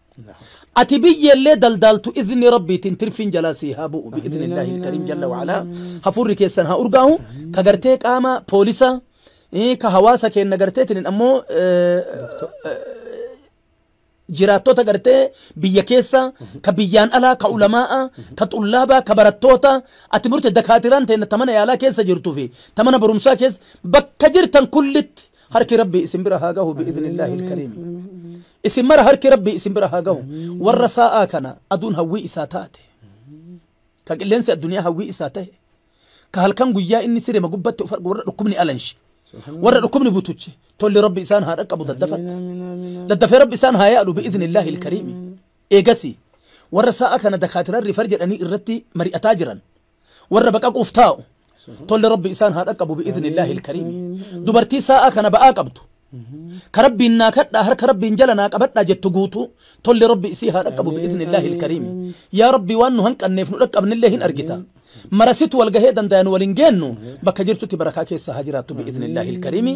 Ati biyyellee daldaaltu idni rabbiitiin tirfiin jalaa sii haa bu'u bi'idhnillaahi ilkariim jalla wa'alaa. Hafuurri keessan haa urgaahu ka gartee qaama poolisa ka hawaasa kenna garteetiin ammoo jiraattota gartee biyya keessa ka biyyaan alaa ka ulamaa'a ka xullaabaa ka barattoota ati murte dakaatiraan ta'e tamana yaalaa keessa jirtuu fi tamana barumsaa keessa bakka jirtan kullitti harki rabbi isin bira haa gahu bi'idhnillaahi ilkariimi. Isin mara harki rabbi isin bira haa gahu. Warra saa'aa kana aduun hawwii isaa taate ka qilleensi addunyaa hawwii isaa ta'e ka halkan guyyaa inni sirema gubbatti of argu warra dhukkubni alanshi warra dhukkubni butuche tolli rabbi isaan haa dhaqqabu daddafatti daddafee rabbi isaan haa yaalu bi'idhnillaahi ilkariimi. Eegasi warra sa'a kana dakaatiraan rifar jedhanii irratti mari'ataa jiran warra baqaquuf taa'u tolli rabbi isaan haa dhaqqabu bi'idhnillaahi ilkariimi. Dubartii sa'a kana ba'aa qabdu ka rabbiin naa kadhaa harka rabbiin jala naa qabadhaa jettu guutuu tolli rabbi isii haa dhaqqabu bi'idhnillaahi ilkariimi. Yaa rabbi waan nu hanqanneef nu dhaqqabnillee hin argita. Marasitu wal gahee danda'an waliin geennu bakka jirtutti barakaa keessa haa jiraattu bi'idhnillaahi ilkariimi.